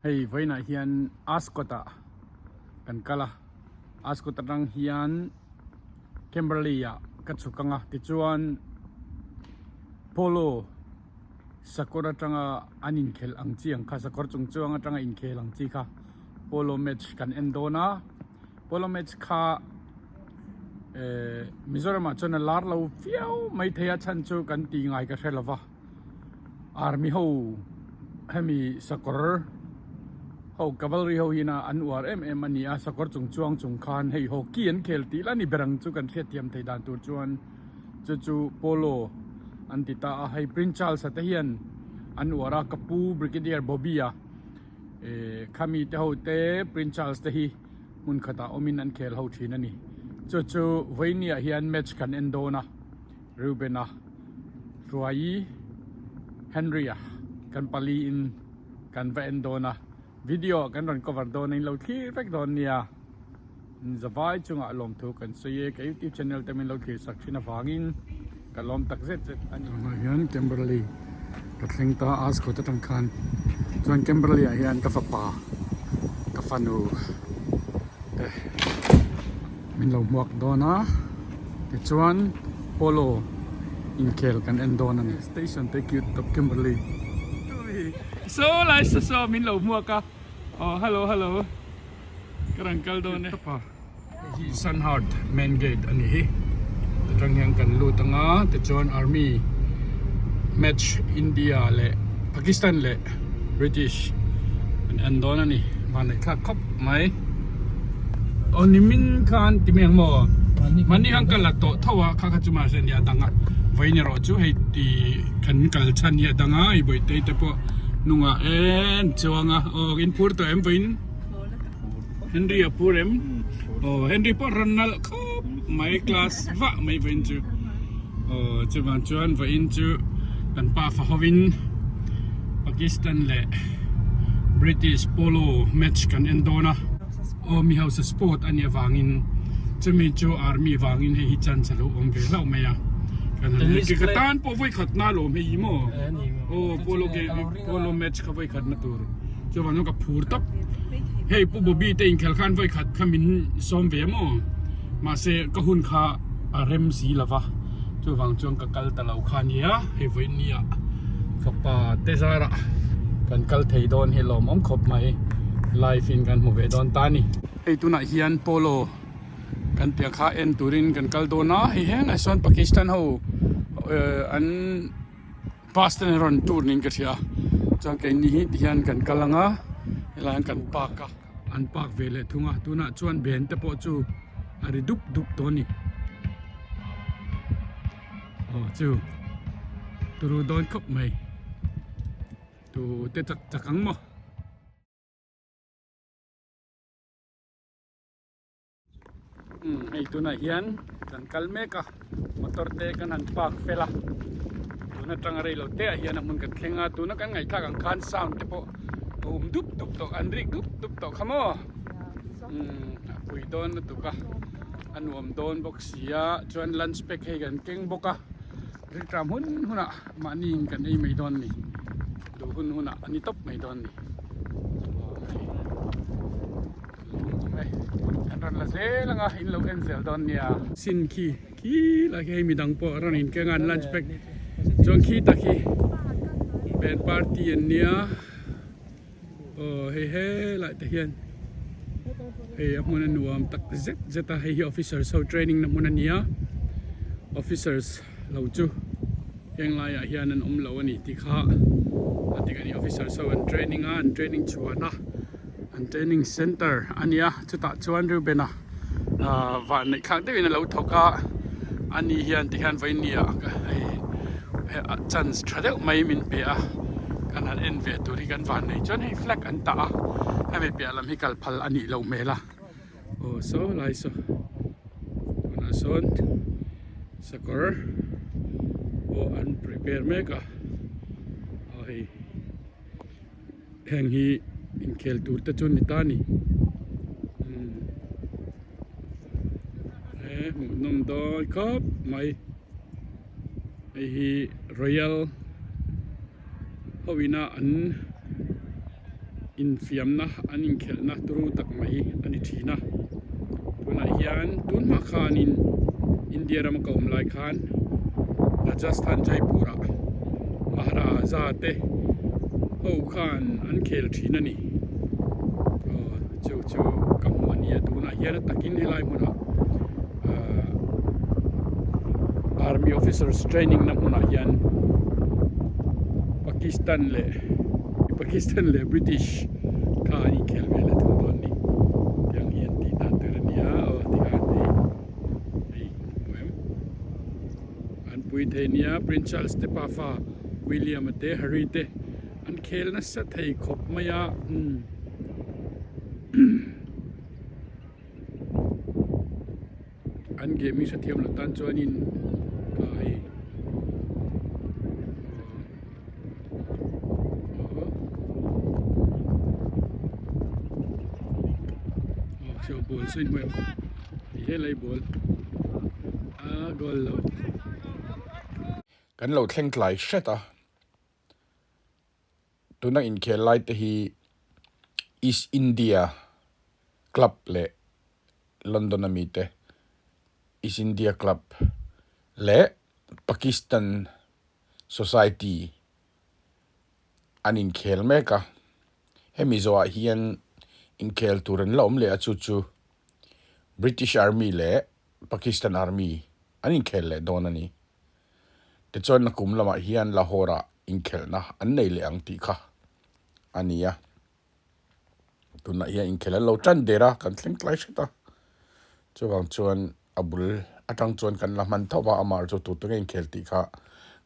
Hei vawiinah hian Ascot ah kan kal a, Ascot atang hian Kimberley ah ka chhuk ang a, tichuan Polo sakawr atanga an inkhelh ang chi ang kha sakawr chung chuang atanga inkhel ang chi kha Polo match kan en dawn a, Polo match kha eh Mizoram ah chuan a lar lo viau maithei a chhan chu kan tih ngai ka hre lova. Army ho hemi sakawr ho cavalry ho hian an uar em em a ni a sakawr chung chuang chung khan hei hockey an khel tih la ni ber ang chu kan hriatthiam thei dan tur chuan chu chu polo an ti ta a hei Prince Charles a te hian an uar a ka pu Brigadier Bobby a eh khami te ho te Prince Charles te hi hmun khatah awmin an khel ho thin a ni chu chu vawinia hian match kan en dawn a. Reuben-a, Hruaii, Henry-a kan paliin kan va en dawn a, video ah kan rawn cover dawn a in lo thlir vek dawn nia. Zavai chungah lawmthu kan sawi e, ka youtube channel te min lo thlir sak thin avangin ka lawm tak zet zet a ni. Tunah hian Kimberley ka thleng ta a Ascot atang khan chuan Kimberley ah hian ka fapa ka fanu te Min lo hmuak dawn a tichuan polo inkhel kan en dawn a ni. Station te cute tawp Kimberly. Saw lai saw saw min lo hmuak a aw hello hello ka rawn kal dawn e. Hei hi Sanhart main gate a ni hi atang hian kan lut anga tichuan army match India leh Pakistan leh British an en dawn a ni vanneih thlak khawp mai. Aw nimin khan ti mai ang maw mahni khan ka la tawh tho a kha kha chu mahse nia dang a vawiin erawh chu hei ti kan kal chhan hi a dang a hei bawihte te pawh hnungah en chuang a aw in phur tawh em vawiin Henry a phur em aw Henry pawh rawn nalh khawp mai class vah mai vawiin chu aw chuvang chuan vawiin chu kan pa fa hovin Pakistan leh British polo match kan en dawn a aw mi hausa sport a nih avangin chumi chu army vangin hei hi chance a lo awm ve hlauh mai a kan han en ka tan pawh vawi khat na lawm hei hi maw aw polo game polo match kha vawi khat na tur chuvang chuan ka phur tawp hei pu Bobby te inkhelh khan vawi khat kha min sawm ve maw mahse ka hun kha a rem si lova chuvang chuan ka kal ta lo kha ania hei vawiin nia fapa te zarah kan kal thei dawn hi lawmawm khawp mai live in kan hmu ve dawn ta a ni. Hei tunah hian polo kan tih ang kha en turin kan kal dawn a hei helaiah sawn Pakistan ho eh an bus te an rawn tour niin ka hria chuan keini hi tihian kan kal ang a helaiah hian kan park a an park ve leh thung a tunah chuan ben te pawh chu a ri dup dup tawh a ni. Aw chu turu dawn khawp mai tu te chak chak ang maw. Umm hei tunah hian kan kal mek a motor te kan han park fel a tun atanga rei lo te ah hian a hmun kan thleng a tuna kan ngaihthlak ang khan sound te pawh a awm dup dup tawh an rik dup dup tawh kha maw umm a pui dawn lutuk a. A nuam dawn bawk si a chuan lunch pack hei kan keng bawk a rilṭam hun hunah mahni in kan ei mai dawn a ni duh hun hunah a ni tawp mai dawn a ni lawm e kan rawn la zel ang a in lo en zel dawn nia. Sin khi khi lai khi hei midang pawh a rawn in keng a an lunch pack chuan khi tak hi band party an nia. Aw hei helai te hian hei a hmun a nuam tak zet zet a hei hi officers ho training na hmun a ni a officers lo chu heng laiah hian an awm lo a ni tih kha a dik a ni officers ho an training a an training chhuan a an training center a ni a chutah chuan Reuben-a ahh van neih thlak deuhin a lo thawk a ani hian tikhian vawinia hei chance tha deuh mai min pe a kan han en ve tur hi kan van nei chuan hei flag an tah a hemi piah lam hi kal phal a nih loh hmel a aw saw lai saw tunah sawn sakawr pawh an prepare mek a aw hei. Heng hi inkhel tur te chu ni ta a ni umm he hmuhnawm dawn khawp mai hei hi royal ho ina an. Infiamna an inkhelhna turu tak mai a ni thin a. Tunah hian tun hma khanin India rama ka awm lai khan Rajasthan Jaipur ah Maharaja te ho khan an khel thin a ni. Aw chu chu ka hmu a nia tunah hian a takin helai hmunah ahh Army officers training na hmunah hian Pakistan leh Pakistan leh British kha an inkhel ve leh thung dawn ni. Tiang hi an tih dan tur a nia aw tikhan hei hei hmu em? An pui thei nia Prince Charles te pafa William a te Harry te an khel nasa thei khawp mai a umm An game hi hrethiam lo tan chuanin kha hei aw aw ball saw in hmu em hei helai ball a goal lo. Kan lo thleng tlai hret a, tuna inkhel lai te hi East India Club leh London a mite East India Club leh Pakistan Society an inkhel mek a, hemi zawhah hian inkhel tur an la awm leh a chu chu British Army leh Pakistan Army an inkhel leh dawn a ni. Tichuan a kum lamah hian Lahore ah inkhelhna an nei leh ang tih kha a ni a. Tunah hian inkhelh an lo tan der a, kan thleng tlai hret a. Chuvang chuan a bul atang chuan kan la hman tho va, amah chu tute nge inkhel tih kha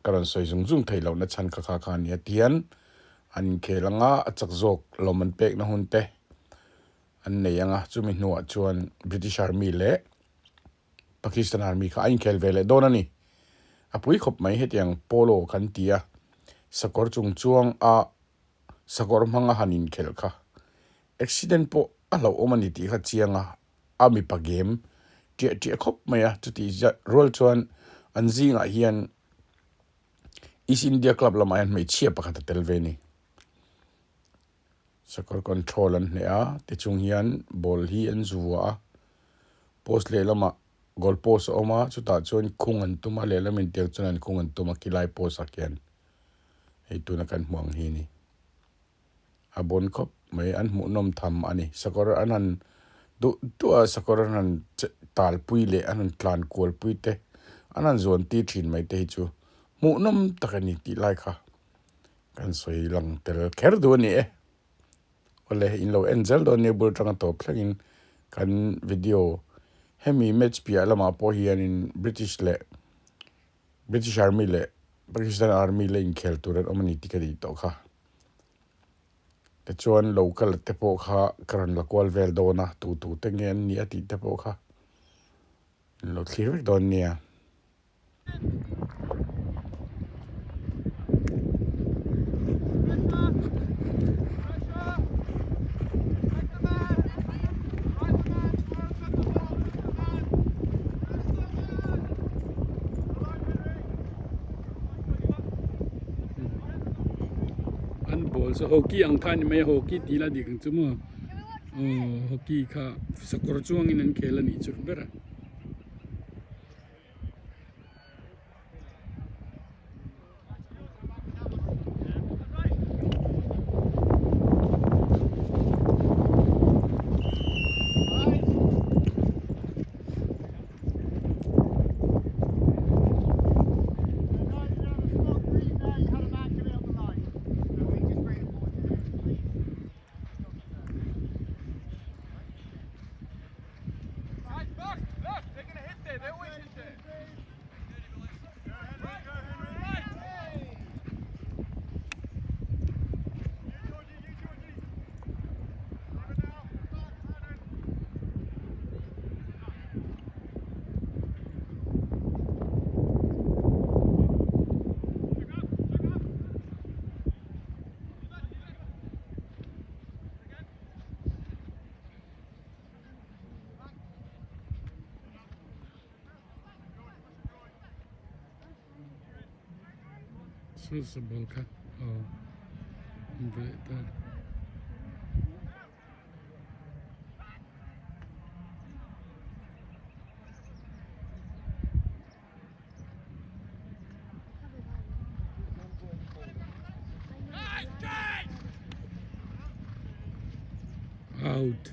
ka rawn sawi zung zung theih lohna chhan kha kha kha a ni a. Tihian an inkhel anga a chak zawk lawm an pekna hun te an nei ang a, chumi hnuah chuan British Army leh Pakistan Army kha a inkhel ve leh dawn a ni. A pui khawp mai hetiang polo kan ti a, sakawr chung chuang a sakawr hmanga han inkhelh kha accident pawh a hlauhawm a ni tih kha chiang a, a mipa game ṭiah ṭiah khawp mai a, chutih rual chuan an zingah hian East India Club lamah hian hmeichhia pakhat a tel ve a ni. Sakawr control an hneh a, tichung hian ball hi an zu vuah a, post lehlamah goal post a awm a, chutah chuan khung an tum a, lehlam intiang chuan an khung an tum a khilai post ah khian hei tuna kan hmuh ang hi a ni. A bawn khawp mai, an hmuhnawm tham a ni. Sakawr an han duh duh a, sakawr an han talpui leh an han tlan kualpui te, an han zuan tir thin mai te hi chu hmuhnawm tak a ni tih lai kha. Kan sawi lang tel kher duh a ni e. Awle, in lo en zel dawn nia bul tanga tawp thlengin kan video hemi match piah lamah pawh hianin British leh British Army leh Pakistan Army la inkhel tur an awm a ni tih ka tih tawh kha. Tichuan local te pawh kha ka rawn la kual vel dawn a, tu tu te nge an nih a tih te pawh kha in lo thlir vek dawn nia. An ball chu hockey ang kha a ni mai a hockey tih la dik ang chu maw aw hockey kha sakawr chuangin an khel a nih chu ber a. Saw saw ball kha aw an velh ta. Out.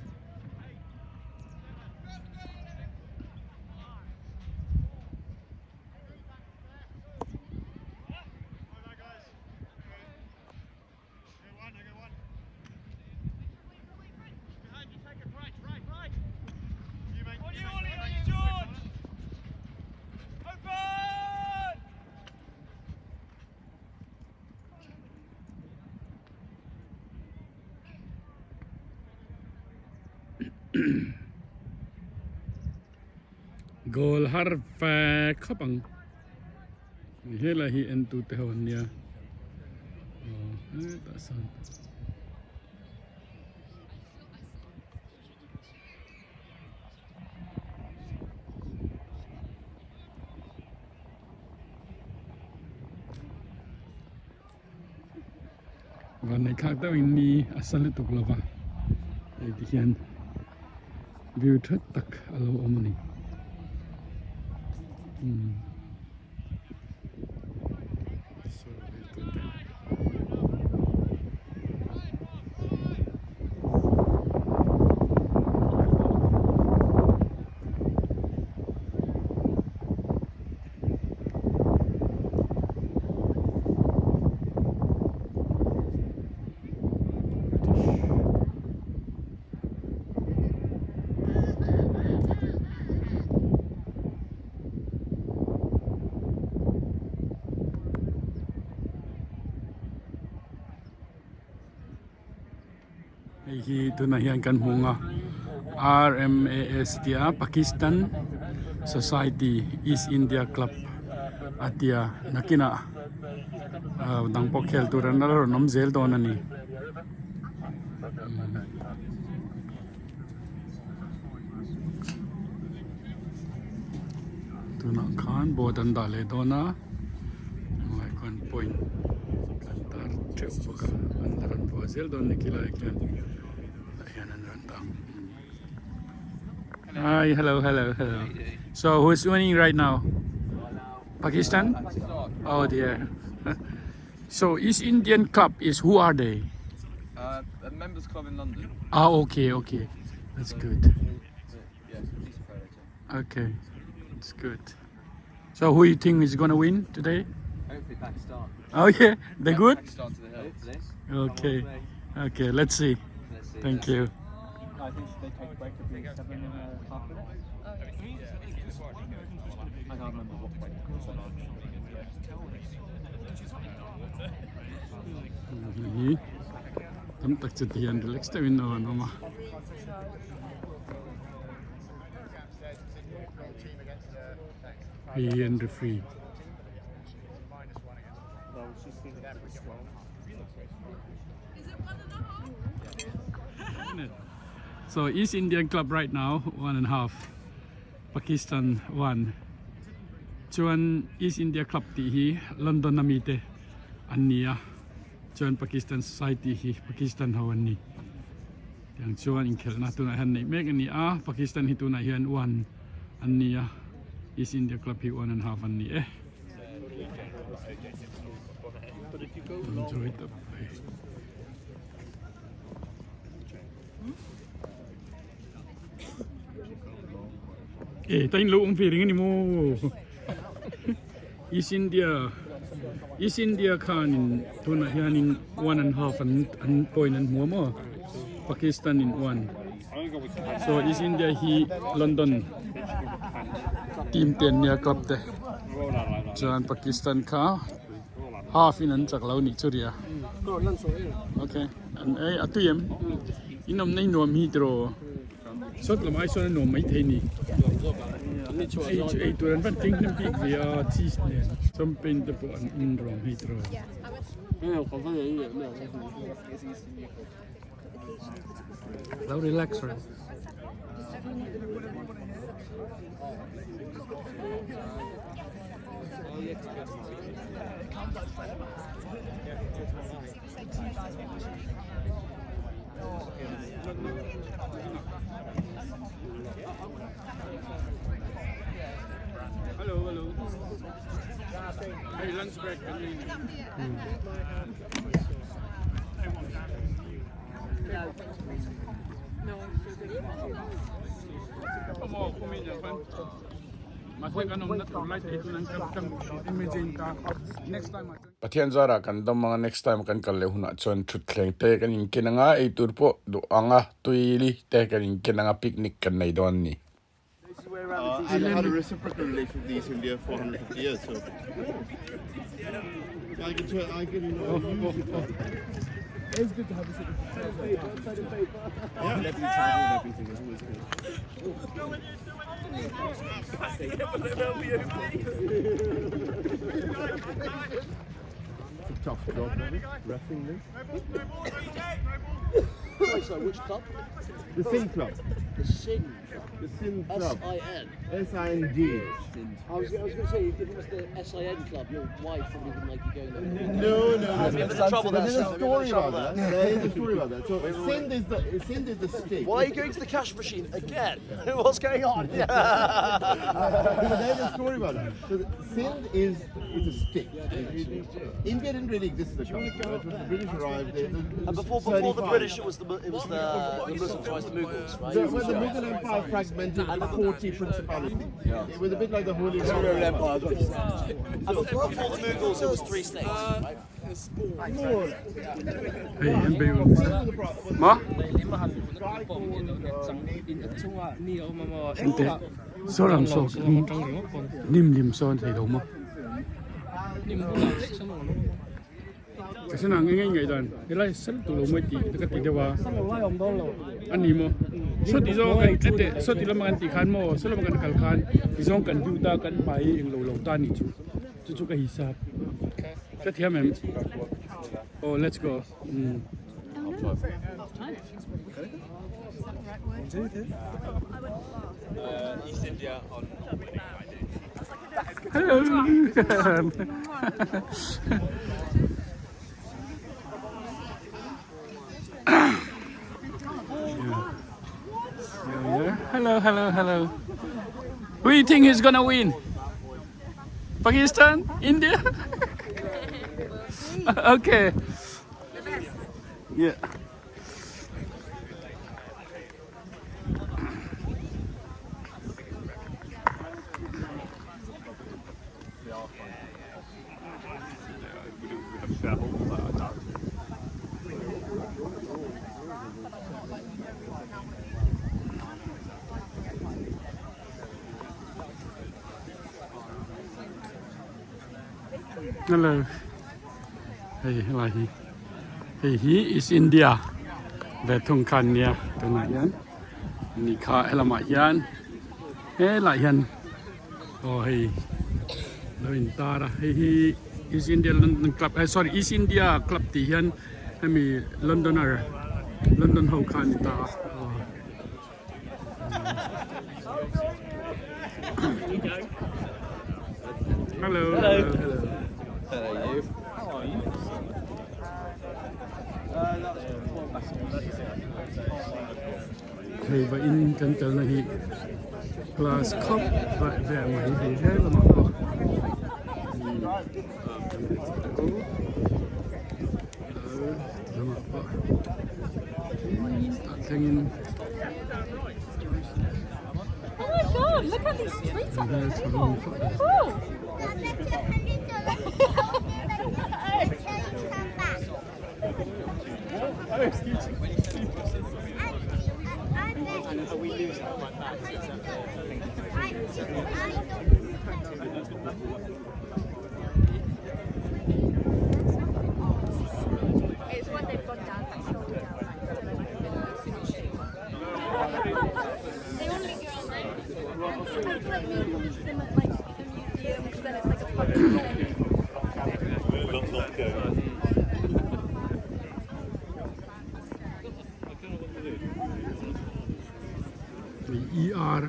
Goal har ve khawp ang helai hi en tu te ho an nia aw hetah sawn. Vanneih thlak deuhin ni a sa lutuk lo va hei ti hian view tha tak a lo awm a ni umm. Hei hi tunah hian kan hmu ang a RMAS tia Pakistan Society East India Club a tia nakinah ah dang pawh khel tur an la rawn awm zel dawn a ni. Tunah khan board an dah leh dawn a hnuaiah khuan point an tar teuh bawk a an la rawn vuah zel dawn a ni khilaiah khian tah hian an rawn dah ang hi hello hello hello so who is winning right now Pakistan oh dear so East Indian Club is who are they Uh, a members club in London. ah okay okay that's good Yeah, it's a decent photo too. Okay, it's good. So who you think is gonna win today? Hopefully Pakistan. Okay, they good? Pakistan to the hill. Okay, okay. Let's see. Let's see. Thank you. I think they take a break every 7.5 minutes. I can't remember what break. Hi tam tak chu tihian relax deuhin aw an awm a. Hei hi an referee. So East Indian Club right now 1.5 Pakistan 1 chuan East India Club tih hi London ami te an ni a chuan Pakistan Society hi Pakistan ho an ni. Tiang chuan inkhelhna tunah hian neih mek a ni a, Pakistan hi tunah hian one an ni a, East India Club hi 1.5 an ni e. Enjoy the play. E, ta in lo awm ve reng a ni maw? East India East India khanin tunah hianin 1.5 an an point an hmu a maw Pakistan in 1 so East India hi London team te an nia club te chuan Pakistan kha half in an chak lo nih chu ria okay an ei a tui em in awm nei nuam hi tiraw. Sawt lam ai sawn a nuam maithei ni. Ei chu ei tur an van keng hnem bik ve a cheese nen champagne te pawh an in rawng hei tiraw. Lo relax rawh. Hello hello hei lunch break kan nei ni. Pathian zarah kan dam anga next time kan kal leh hunah chuan thutthleng te kan inken anga eitur pawh duh anga tuili te kan inken anga picnic kan nei dawn a ni. The Sin Club. S-I-N. S-I-N-D. I was, I was going to say, if it was the S-I-N club, your wife probably wouldn't like you going there. No, no, no. There's a trouble there. There's a story about that. There is a story about that. So Sind is the Sind is the state. Why are you going to the cash machine again? What's going on? There's a story about that. So Sind is is a state. India didn't really exist as a country. Right? When the British arrived, they, the, and before before the British, it was the it was the, the Muslims, right? The Mughals, right? The, well, the Mughal Empire fragmented into 40 principalities. Yeah. It was a bit like the Holy Roman Empire. And before, before the Mughals, it was three states. Right? Hei an bei awm se maw ente saw lam saw hnim hlim sawn thei lo maw ka hre nang eng ngaih dan helai sel tur lo mai tih ka ti deuh a a ni maw saw ti zawng kan ente saw ti lama kan tih khan maw saw lama kan kal khan ti zawng kan duh ta kan hmai englo lo ta a nih chu. Chu chu ka hisap. Ka thiam em? Oh, let's go. Mm. Hello. Hello, hello, hello. Who do you think is gonna win? Pakistan? India? okay. Yeah. Hello hei helai hi hei hi is India ve thung kha an nia tunah hian ni kha helamah hian helaiah hian aw hei lo in tar a hei hi is India London club eh sorry East India club tih hian hemi Londoner London ho kha an ni ta a aw. Hello. Hello. Hello. you. How are you? Hei va in kan kal na hi class khawp vai ve mai hei he lamah pawh lamah pawh tah thlengin ER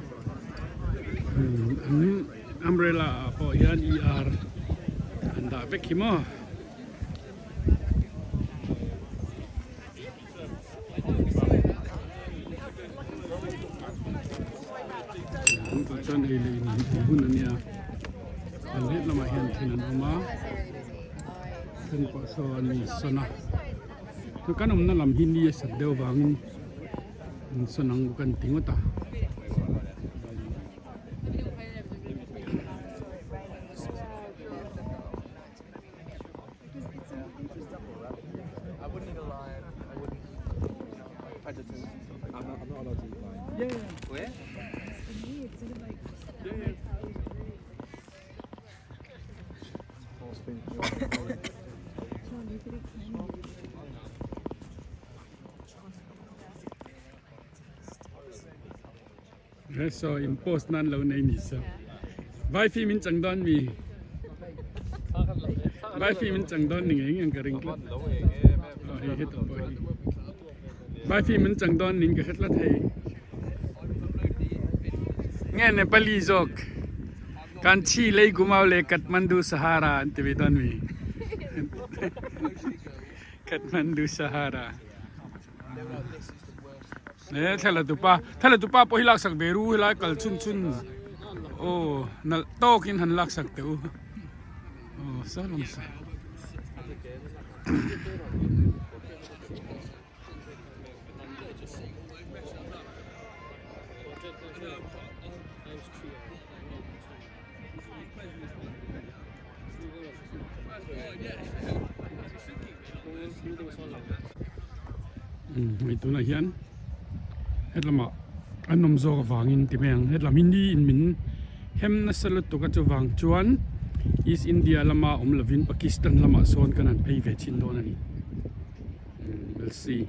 an umbrella ah pawh hian ER an dah vek hi maw. An tah chuan ei leh in han tih hun a nia an let lamah hian then an awm a then pawh saw an insawn a chu kan awmna lam hi ni a sat deuh vangin. Sawn ang kan ti ngawt a. So in post nan lo nei ni sa vai fi min chang don mi vai fi min chang don ni nge nge ka ring tlat hei het pawh hi vai fi min chang don nin ka hre tlat hei nge Nepali zawk kan chi lei gumau le Kathmandu Sahara an ti ve don mi Kathmandu Sahara E thla tupa thla tupa pawh hi laksak ve ru helai kal chhun chhun aw nalh tawkin han laksak teh u aw saw lam saw. Hei tunah hian hetlama an awm zawk avangin ti mai ang hetlam hi ni in min hem nasa lutuk a chuvang chuan East India lama awm lovin Pakistan lamah sawn kan han phei ve thin dawn a ni we'll see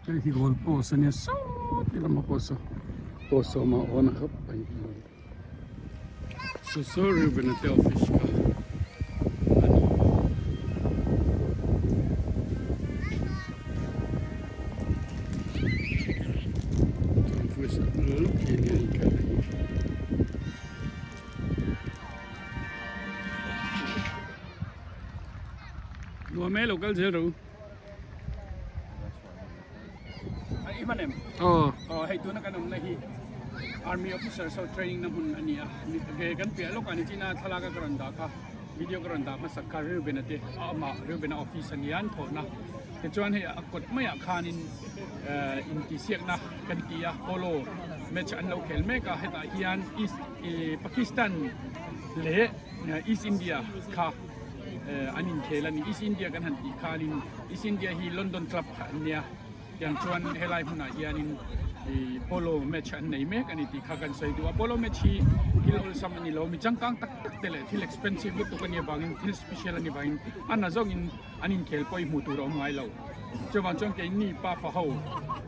hei hi goal post a nia sawti lamah pawh saw post a awm a awn a khawp mai. Saw Reuben-a te office kha a ni. Chuan voice a lawk hi ania inkhelh a ni. Nuam e lo kal zel rawh u. I hman em? Aw. Aw hei tuna kan awmna hi Army officers ho training na hmun a ni a. Ge kan piah lawkah ni china thlalak a ka rawn dah kha video ka rawn dah hmasak kha Reuben-a te a awm a Reuben-a office a nia an thawhna. Tichuan hei a kawt maiah khanin intihsiakna kan ti a polo match an lo khel mek a hetah hian East Pakistan leh East India kha an inkhel a ni. East India kan han tih khanin East India hi London club kha an nia tiang chuan helai hmunah hianin ih polo match an nei mek a ni tih kha kan sawi duh a polo match hi thil awlsam a ni lo mi changkang tak tak te leh thil expensive lutuk a nih avangin thil special a nih avangin a na zawngin an inkhel pawh hi hmuh tur a awm ngai lo chuvang chuan keini pa fa ho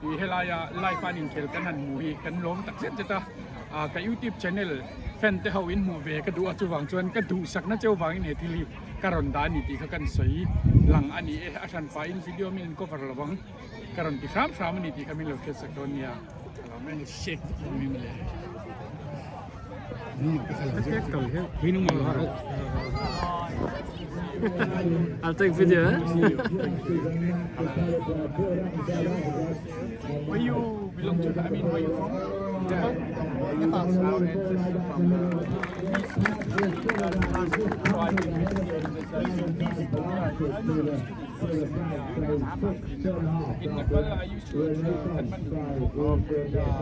ih helaia live a an inkhel kan han hmuh hi kan lawm tak zet zet a ah ka youtube channel fan te ho in hmuh ve ka duh a chuvang chuan ka duhsakna cheu vangin he thil hi ka rawn dah a ni tih kha kan sawi lang a ni e a hran pahin video min cover lo ang ka rawn ti hram hram a ni tih kha min lo hriat sak dawn nia I'll take video eh? Where you belong to? I mean, where you from? Yeah. In Nepal, I used to go to Kathmandu.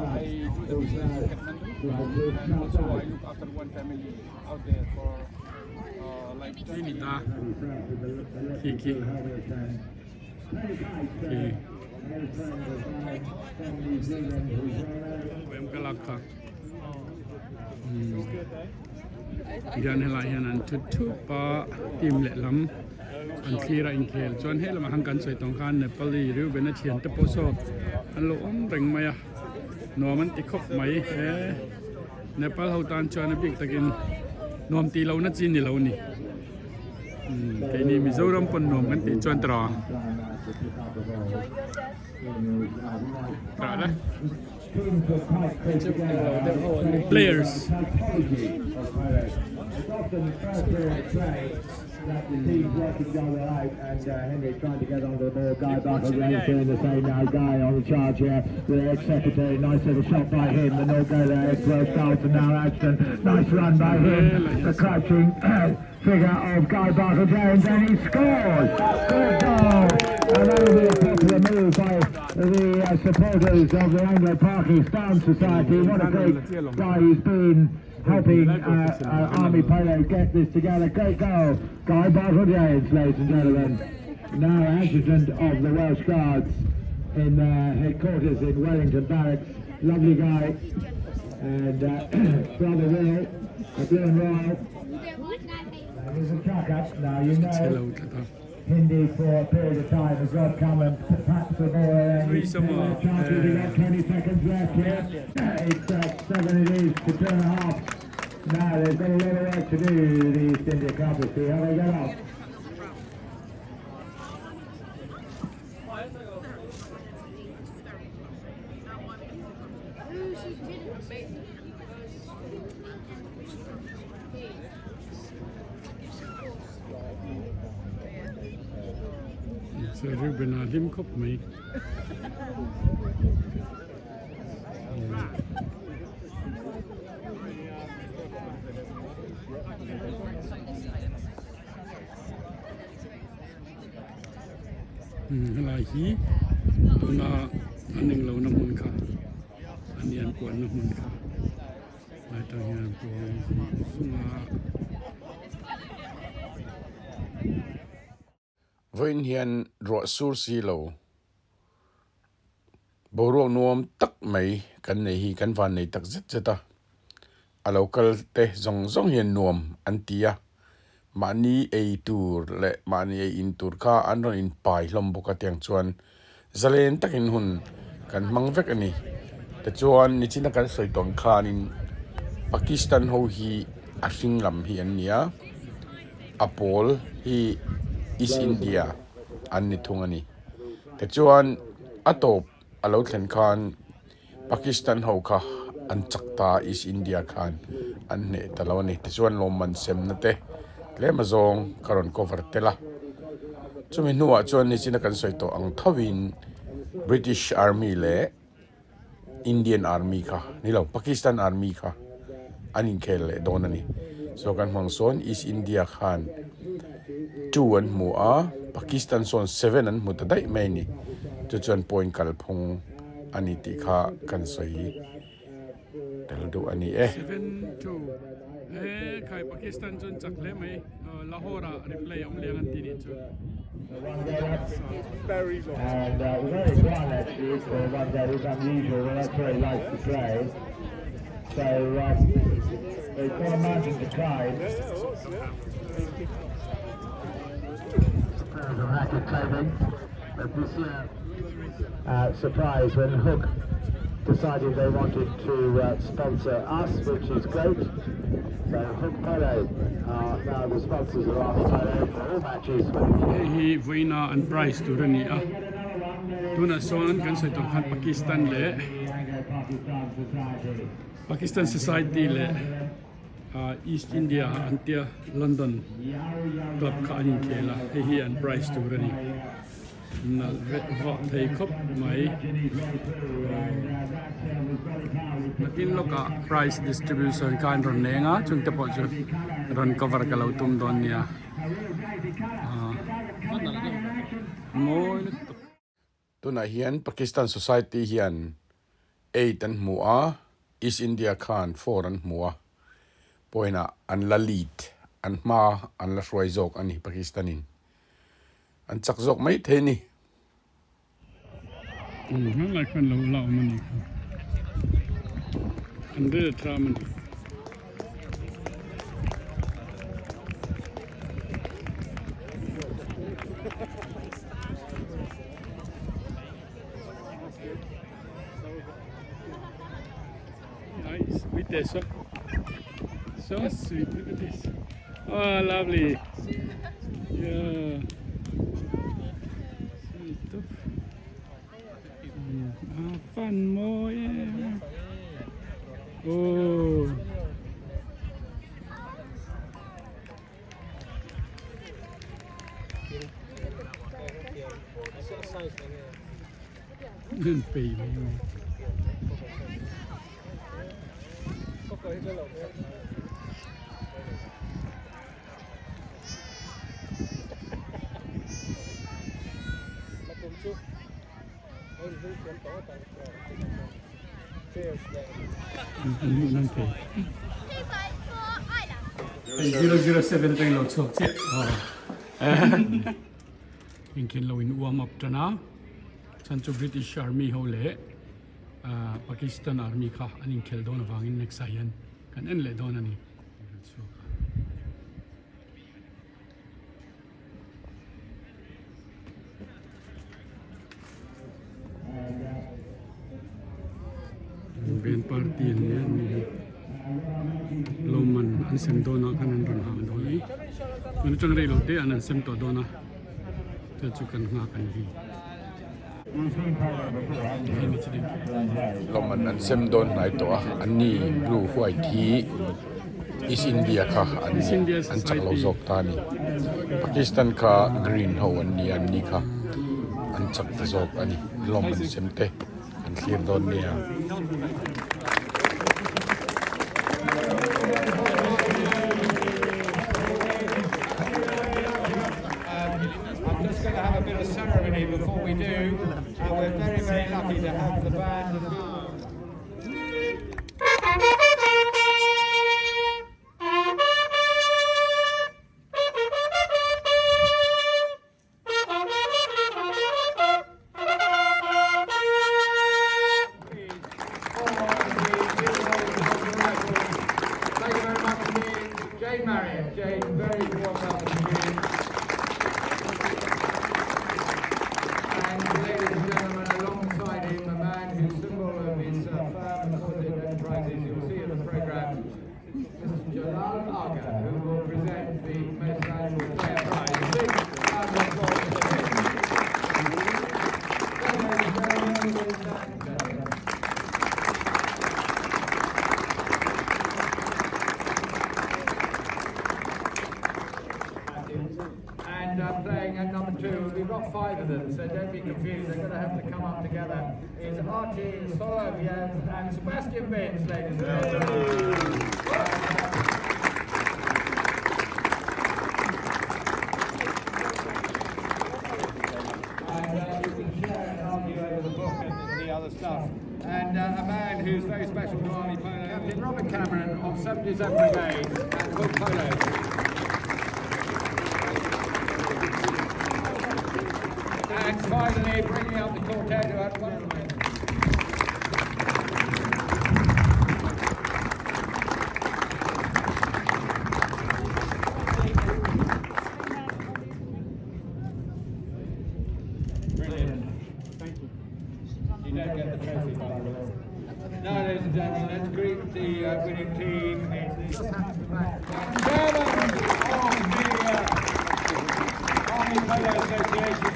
I do the business in Kathmandu. And also, I look after one family out there for uh, like. Khi khi khi Em ka lak kha. Hian helai hian an thut thup a team lehlam an thlir a inkhel chuan he lamah khan kan sawi tawng khan Nepali Reuben a thian te pawh saw an lo awm reng mai a nuam an ti khawp mai he Nepal ho tan chuan a bik takin nuam tih lohna chi ni lo a ni keini Mizoram pawn nuam kan tih chuan tawrh ang. Players. Team's working down the right, and Henry trying to get onto the ball. Guy Bartle doing the same now. Guy on the charge here. The ex-secretary, nice little shot by him. The no go there. It's Welsh Carlton now. Ashton, nice run by him. The crouching figure of Guy Bartle Jones, and he scores. Good goal. And that will be a popular move by the supporters of the Anglo-Pakistan Society. What a great guy he's been helping Army Polo get this together. Great goal, Guy Bartle Jones, ladies and gentlemen. Now adjutant of the Welsh Guards in their headquarters in Wellington Barracks. Lovely guy. And brother Will, a Blue and Royal. And here's a chuck up. Now you know Hindi for a period of time as Rob come and pats the ball and chances. We've got 20 seconds left here. It's 7 it is to 2.5. Now they've got a lot of work to do, the East India Club. We'll see how they get on. Sir Reuben a hlim khawp mai. Helai hi tuna an englo na hmun kha a ni an puan na hmun kha lai tang hian an puan zung a. Vawiin hian ruah sur si lo boruak nuam tak mai kan nei hi kan van nei tak zet zet a, a lo kal te zawng zawng hian nuam an ti a, mahni ei tur leh mahni ei in tur kha an rawn in pai hlawm bawk a tiang chuan zalen takin hun kan hmang vek a ni. Tichuan nichina kan sawi tawn khanin Pakistan ho hi a hring lam hi an ni a. A pawl hi East India an ni thung a ni. Tichuan a tawp a lo thlen khan Pakistan ho kha an chak ta a, East India khan an hneh ta lo a ni. Tichuan lawmman semna te tlem azawng ka rawn cover tel a. Chumi hnuah chuan nichina kan sawi tawh ang thovin British Army leh Indian Army kha ni lo Pakistan Army kha an inkhel leh dawn a ni. So kan hmang sawn East India khan 2 an hmu a, Pakistan sawn 7 an hmu ta daih mai a ni. Chu chuan point kalphung a ni tih kha kan sawi tel duh a ni e. 7-2 He khai Pakistan chuan chak hle mai Lahore ah replay a awm liang an ti nih chu. And very one actually for one that is unusual, but that's where he likes to play. So they've got a mountain to climb. But this year, surprise when Hook decided they wanted to sponsor us, which is great. So Hook Polo are now the sponsors of Army Polo for all matches. Hei hi vawiina an prize tur a ni a, tunah sawn kan sawi tawh khan Pakistan leh Pakistan Society leh East India an tia London club kha an inkhel a, hei hi an prize tur a ni. Nalh vek vah thei khawp mai. Nakin lawkah prize distribution kha an rawn leng a, chungte pawh chu rawn cover ka lo tum dawn nia. Mawi lutuk. Tunah hian Pakistan Society hian 8 an hmu a, East India khan 4 an hmu a, point ah an la lead, an hma an la hruai zawk a ni Pakistan in. An chak zawk mai thei a ni. Hmang lai khan lo la awm a ni kha. An rel tram a ni. Nice, with this. So, so sweet. Look at this. Oh, lovely. Yeah. Sweet. Ah, fun more. Yeah. Oh. An pei mai a ni. Hei 007 atangin lo chhuak chiah engkhin lo in warm up tan a chhan chu British Army ho leh Pakistan Army kha an inkhelh dawn avangin next ah hian kan en leh dawn a ni. Band party an nia ni hi lawmman an sem dawn ah khan an rawn hang dawn a ni tun atang rei lo te an an sem tawh dawn a chu chu kan nghak a ni hi. Lawmman an sem dawn hnai tawh a anni blue white hi East India kha an an chak lo zawk ta a ni Pakistan kha green ho an nia an ni kha an chak ta zawk a ni lawmman sem te an thlir dawn nia. I'm just going to have a bit of ceremony before we do. Uh, we're very, very lucky to have the band. Thank you very much indeed, Jane Marriott. Jane, very warm welcome to you. And ladies and gentlemen, alongside him, a man whose symbol of his firm and corporate enterprises you'll see in the programme, Mr. Jalal Agha, who will present the most valuable player prize. A big round of applause for him. Ladies and gentlemen, And playing at number two, we've got five of them, so don't be confused, they're going to have to come up together, is Archie Soloviev and Sebastian Binns, ladies and gentlemen. And you can share and argue over the book and the other stuff. And a man who's very special to Army Polo, Captain Robert Cameron of 77 Brigade and Hood Polo. And finally, bringing up the quartet who had one Brilliant. Thank you. You don't get the trophy, by the way. Now, ladies and gentlemen, let's greet the winning team. It's the chairman of the Army Polo Association.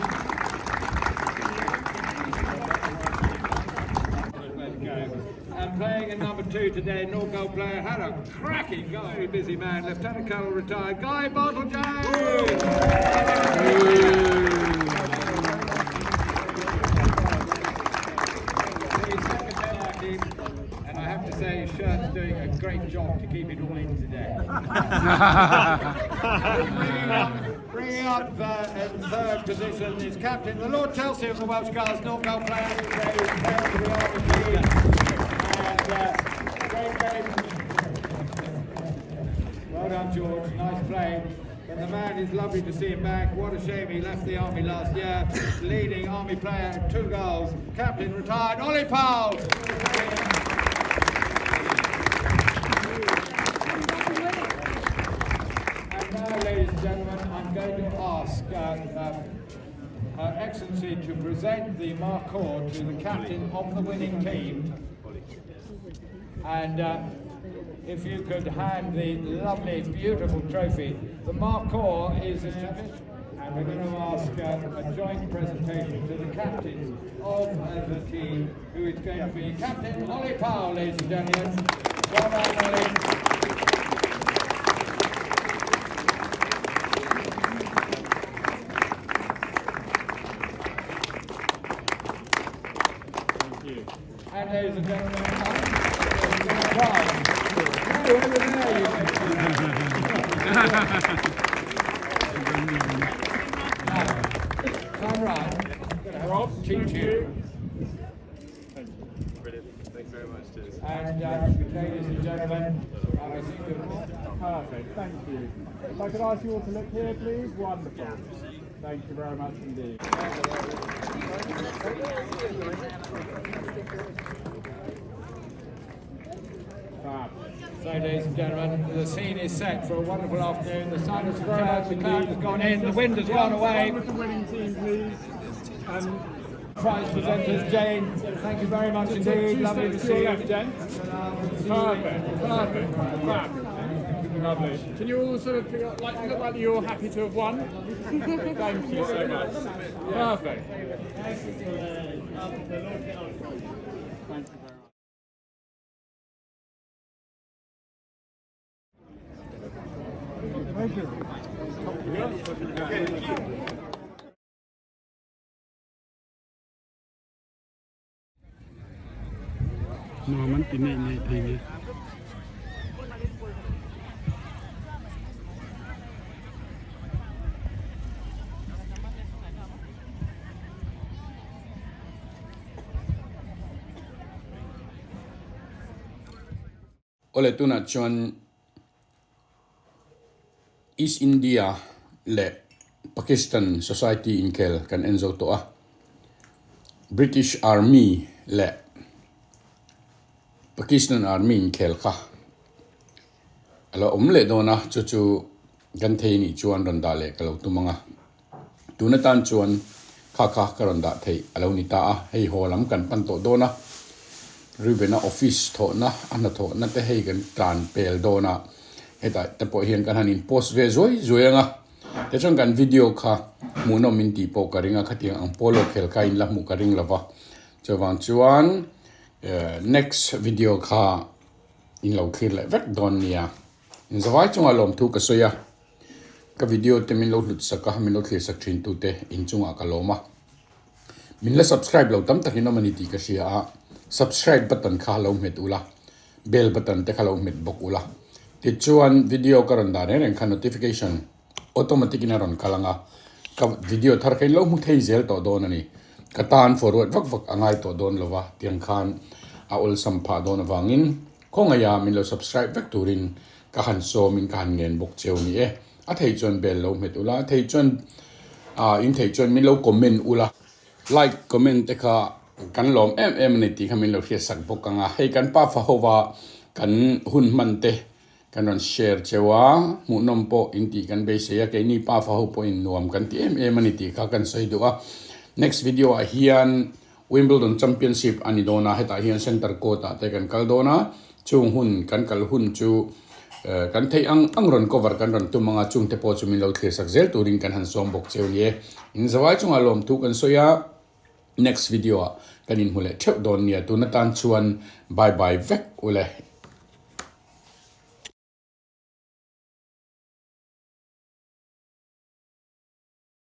And playing in number two today, Norgold player, had a cracking goal. Very busy man, Lieutenant Colonel retired Guy Bartle Jones. And I have to say, shirt's doing a great job to keep it all in today. bringing up, bringing up in third position is Captain the Lord Chelsea of the Welsh Guards, North Goal player, And great game. Well done, George. Nice play. But the man is lovely to see him back. What a shame he left the army last year. Leading army player, two goals. Captain retired, Ollie Powell. And now, ladies and gentlemen, I'm going to ask Her Excellency to present the Markhor to the captain of the winning team. And if you could hand the lovely, beautiful trophy. The Markhor is a tradition. And we're going to ask a joint presentation to the captain of the team, who is going to be Captain Ollie Powell, ladies and gentlemen. Well done, Ollie. And ladies and gentlemen, No, over there you Now, Kamran, Rob, teach you. Brilliant. Thank you very much. Cheers. And ladies and gentlemen, I think that Perfect, thank you. If I could ask you all to look here, please. Wonderful. Thank you very much indeed. Fab. So, ladies and gentlemen, the scene is set for a wonderful afternoon. The sun has returned, the cloud has gone in, the wind has gone away. With the winning team, please. Prize presenters, Jane, thank you very much indeed. Two Lovely to steps to see your you. left, gents. Perfect, perfect, fab. Lovely. Can you all sort of figure, like look like you're happy to have won? Thank you so much. Perfect. Nuam an ti neih neih thei ni. Awle tunah chuan East India leh Pakistan Society inkhel kan en zo tawh a, British Army leh Pakistan Army inkhel kha a lo awm leh dawn a, chu chu kan thei nih chuan rawn dah leh ka lo tum ang a, tun atan chuan kha kha ka rawn dah theih a lo ni ta a, hei haw lam kan pan tawh dawn a, Reuben-a office thawhna a hnathawhna te hei kan tan pel dawn a, hetah te pawh hian kan han in post ve zuai zuai ang a, tichuan kan video kha hmuhnawm in tih pawh ka ring a, khatiang ang polo khel kha in la hmuh ka ring lo va, chuvang chuan next video kha in lo thlir leh vek dawn nia. Inzavai chungah lawmthu ka sawi a, ka video te min lo hlut sak a, min lo thlir sak thin tute inchungah ka lawm a. Min la subscribe lo tam takin awm a ni tih ka hria a, subscribe button kha lo hmet ula, bell button te kha lo hmet bawk ula. Tichuan video ka rawn dah reng reng kha notification automatic in a rawn kal ang a, ka video thar kha in lo hmu thei zel tawh dawn a ni. Ka tan forward vak vak a ngai tawh dawn lo va, tiang khan a awlsam phah dawn avangin khawngaih a min lo subscribe vek turin ka han sawm in ka han ngen bawk cheu ni e. A thei chuan bell lo hmet ula, a thei chuan ah in thei chuan min lo comment ula, like comment te kha kan lawm em em a ni tih kha min lo hriatsak bawk ang a, hei kan pafa hova kan hun hman te Kan rawn share cheu a, hmuhnawm pawh in tih kan beisei a, keini pa fa ho pawhin nuam kan ti em em a ni tih kha kan sawi duh a. Next video ah hian Wimbledon Championship a ni dawn a, hetah hian Centre Court ah te kan kal dawn a, chung hun kan kal hun chu kan theih ang ang rawn cover kan rawn tum ang a, chungte pawh chu min lo thlir sak zel turin kan han sawm bawk cheu ni e. In zawai chungah lawmthu kan sawi a. Next video ah kan inhmu leh theuh dawn nia, tun atan chuan bye bye vek ule.